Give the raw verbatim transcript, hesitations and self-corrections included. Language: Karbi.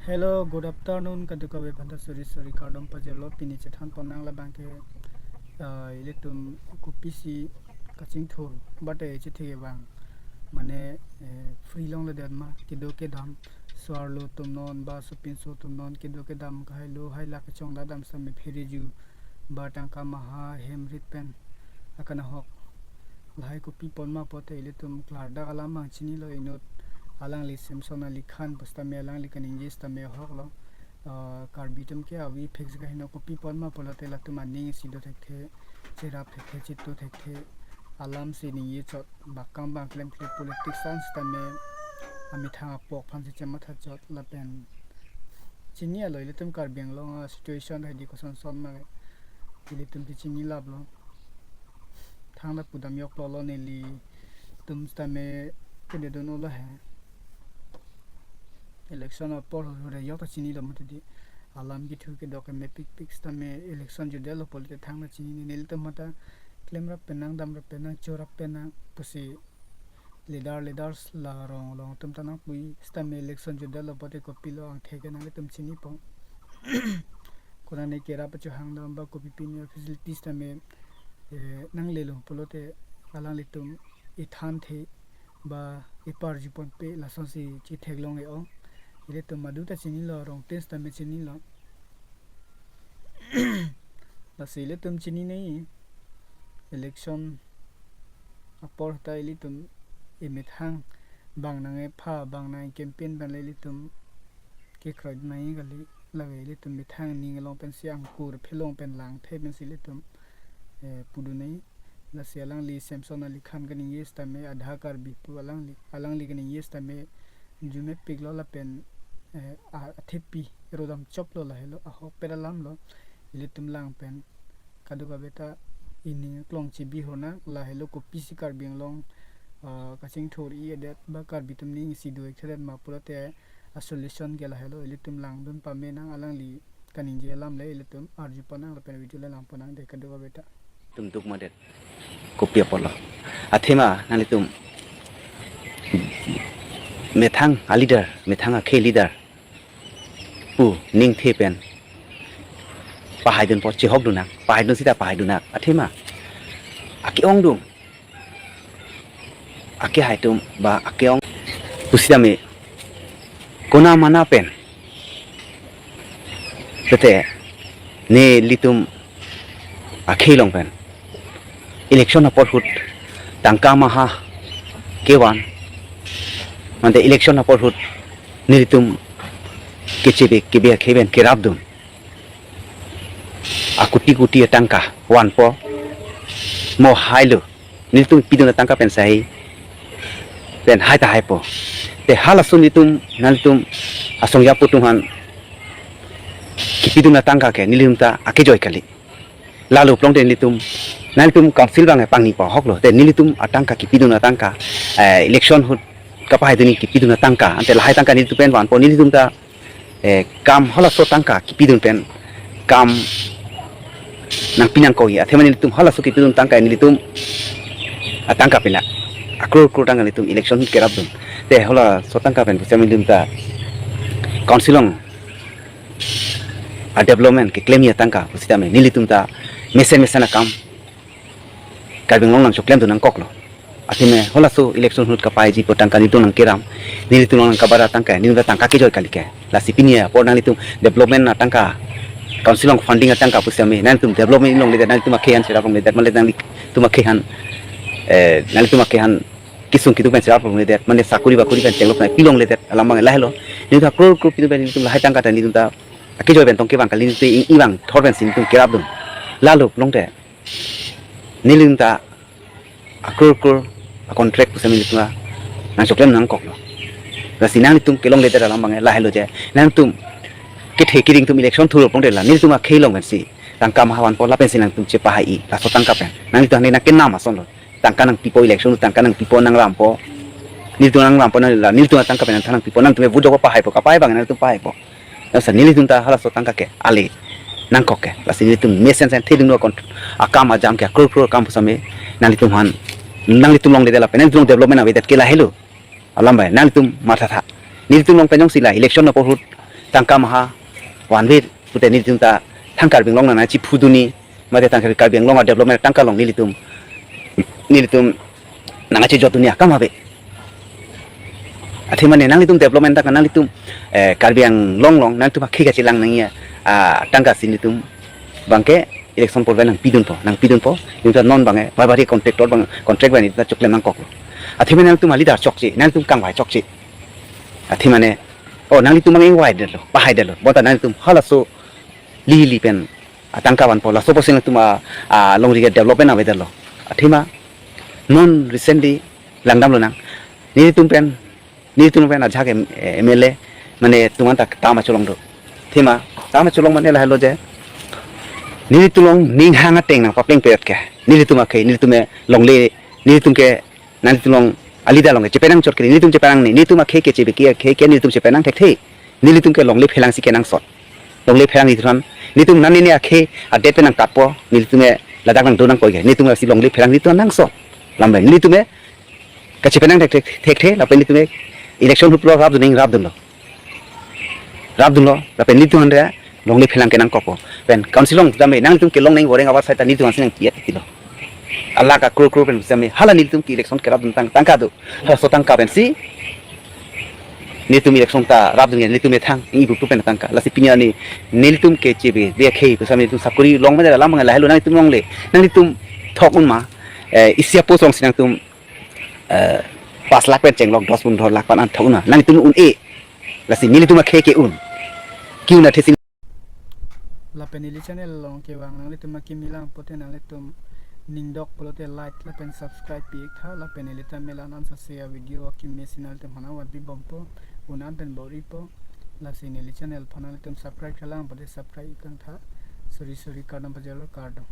Hello, good afternoon, kadokave aphanta suri suri kardom pajirlo. Pini chethan ponnang labang ke, ah, ilitum kopisi kachingthur, but, eh, chethek abang. Mane, eh, free longledet ma, kedo kedam, so-arlo atum non, ba sopinso atum non, kedo kedam kahai lo, hai la kechongdam dam sitame pheriju, ba tangka maha hem rit pen, akanahok. Lahai kopi pon ma pulote ilitum klardak alam abang chinilo inut alangli Samson Ali Khan pusitame alangli kaningje sitame ahoklo. Ah, Karbi atum ke avi phek kaheno kopi pon ma pulote latum aning isi do thekthe, cherap thekthe, chitu thekthe, alam si ningje chot, bakam abang klemkle politics an sitame amethang apok aphan si chematha chot lapen chinilo ilitum Karbi Anglong a situation hedi koson son ma ilitum ke chinilaplo. Thangta pudam yok lolo nelitum sitame kededun ulo he. Election apor hure yok ta chinilo mati di. Alam kethu kedok ke mepikpik sitame election jutdetlo pulote thangta chinine, nelitum mata klemrap penang, damrap penang, chorap penang pusi leader, leaders la rong along atum ta nangpui sitame election jutdetlo pulote kopilo angthek ke nanglitum chinipo. Konane kerap achohang dam ba kopi pini facilities tame, eh, nanglelo pulote alanglitum ithanthe ba iparju ponpe lasonsi chetheklong e-ong. Ilitum madu ta chinilo, rong tins tame chinilo. Lasi ilitum chinine election apor ta ilitum emethang bang nang-epha, bang nang-e campaign pen le ilitum kekroi nang kali, lake ilitum methang ning along pensi angkur phelong pen langthe pensi ilitum, eh, pudun nang. Lasi alangli Samson Ali Khan kaningje sitame Adha Karbi pu alangli, alangli kaningje sitame arjumepiklo lapen, eh, a-, athepi rodam choplo, lahelo ahokpet alamlo. Ilitum lang pen kadokave ta ining klong chebi honang, lahelo kopisi Karbi Anglong, ah, kachingthur-i-edet ba Karbi atum ning isi do-ik thedet ma pulote a-solution ke lahelo, ilitum langdun pame nang, alangli kaningje alam le ilitum arju ponnang lapen video le lang ponnang de kadokave ta. Tum duk madet. Kopi apotlo. Athema nanglitum methang a-leader, methang akhei leader pu ningthe pen pahaidunpo, chehokdun nang, pahaidun sita pahaidun nang. Athema ake-ong dum, akehai atum ba ake-ong pusitame kona mana pen pete nelitum akhei along pen election apor ahut tangka maha kevan, mante election apor ahut nelitum kechebe kebe akhei pen kerapdun, akoti koti atangka vanpo, mo hailo nelitum pidun atangka pen sai pen hai ta haipo. Te halaso nelitum, nanglitum asong yapo atum aphan kipidun atangka ke nelitum ta akejoi kali. Lalo pulote nelitum, nanglitum council abang pangni pa ahoklo. Te nelitum atangka kipidun atangka, eh, election ahut kapahaidun kipidun atangka, ante lahai tangka nelitum pen vanpo, nelitum ta, eh, kam halaso tangka kipidun pen kam nangpi nangkok-i. Athema nelitum halaso kipidun tangka nelitum atangka pen la akror kror tangka nelitum election ahut kerapdun. Te halaso tangka pen pusitame nelitum ta council along a-development keklem-i atangka pusitame nelitum ta mesen mesen akam Karbi Anglong nangchoklemdun nangkoklo. Athema halaso election ahut kapaiji pu tangka nelitum nangkeram, nelitum nangkabar atangka, nelitum ta tangka kejoi kali ke. Lasi pini apor nanglitum development atangka, council along funding atangka pusitame nanglitum development longledet, nanglitum akhei aphan cherap longledet, mane nanglitum akhei aphan, eh, nanglitum akhei aphan kesung kedo pen cherap longledet, mane sakori bakori pen chenglok nangpi longledet alam abang lahelo. Nelitum ta kror kror pidun pen nelitum lahai tangka ta nelitum ta akejoi pen tong kevang kali, nelitum ing-i vang thor pensi nelitum kerapdun. Lalo pulote nelitum ta akror kror a-contract pusitame nelitum nangchoklem nangkoklo. Lasi nanglitum kelongledet alam abang lahelo je, nanglitum kethe kering atum election thurlo pulote la nelitum akhei along pensi tangka maha vanpo, lapensi nangtum chepahai-i laso tangka pen. Nanglitum hane nangkenam asonlo. Tangka nangpipo, election tangka nangpipo, nangrampo. Nelitum nangrampo, nang la nelitum atangka pen nangthan nangpipo, nangtum vote jokpo, pahaipo, kapai abang nangtum pahaipo. Lasi nelitum ta halaso tangka ke ale nangkok ke. Lasi nelitum mesen sen thedung lo kon akam ajam ke, akror kror akam pusitame nanglitum aphan, nanglitum longledet lapen nanglitum development avedet ke lahelo. Alam abang nanglitum mathatha. Nelitum along pen jongsi la election apor ahut tangka maha vanve pute nelitum ta thang Karbi Anglong nangchiphu dunji, mate thang Karbi Anglong a-development tangka along nelitum, nelitum nangchejotdunji akam ave. Athema ne nanglitum development tangka nanglitum, eh, Karbi Anglong along nangtum akhei kachelang nangji, ah, tangka si nelitum abangke election porve nangpidunpo, nangpidunpo, nelitum non abangke, bari bari contractor abang, contract abang nelitum choklem nangkoklo. Athema nangtum a-leader chokche, nangtum kangvai chokche. Athema ne, oh, nanglitum abang ingvaidetlo, pahaidetlo. Bonta nangtum halaso lili pen atangka vanpo, laso pusi nangtum a, alongri ke development avedetlo. Athema non recently langdamlonang. Nelitum pen, nelitum pen ajahak M-, M L A, mane tum anta tama cholong do. Athema, tama cholong mane lahelo je, nelitum along ning hang ateng nangpapleng pet ke. Nelitum akhei, nelitum alongle, nelitum ke, nanglitum along a-leader along ke chepenang chot ke, nelitum chepenangne, nelitum akhei ke chebe ke, akhei ke nelitum chepenang thekthe. Nelitum ke longle phelang si kenangsot. Longle phelang nelitum, nelitum nani ne akhei adet pen nangkappo, nelitum ke ladak nangdo nangkoi ke, nelitum si longle phelang nelitum nangsot. Lam pen nelitum ke kachepenang thek thek thekthe, lapen nelitum ke election ahut pulo rapdun ning rapdunlo. Rapdunlo, lapen nelitum aphan longle phelang kenangkokpo. Pen council along jame nangtum kelong nang goreng abar sai ta nelitum ansi nangpiyet tilo. Alakh a-crore crore pen jame hala nelitum ke election kerapdun tang tangka do. Halaso tangka pensi nelitum election ta rapdun, nelitum methang ingbup pen tangka. Lasi pini arni nelitum ke chebe, be akhei, pusam nelitum sakori long mane alam mane lahelo nangtum longle. Nangtum thok un ma, eh, isi a-post alongsi nangtum, eh, pas lakh pen chenglok, dos pundro lakh pen an thok un ma. Nangtum un-e. Lasi nelitum akhei ke un. Kiu na thesi. Lapen neli channel along kevang nanglitum akimi lang pote nanglitum ning dok pulote like lapen subscribe pi-ik tha, lapen neli ta mela nan sase a-video akimi si nanglitum aphan vanpi bompo, un-an pen bor-ipo. Lasi neli channel aphan nanglitum subscribe klemkle lang pote subscribe ik lang tha. Suri suri kardom pajirlo, kardom.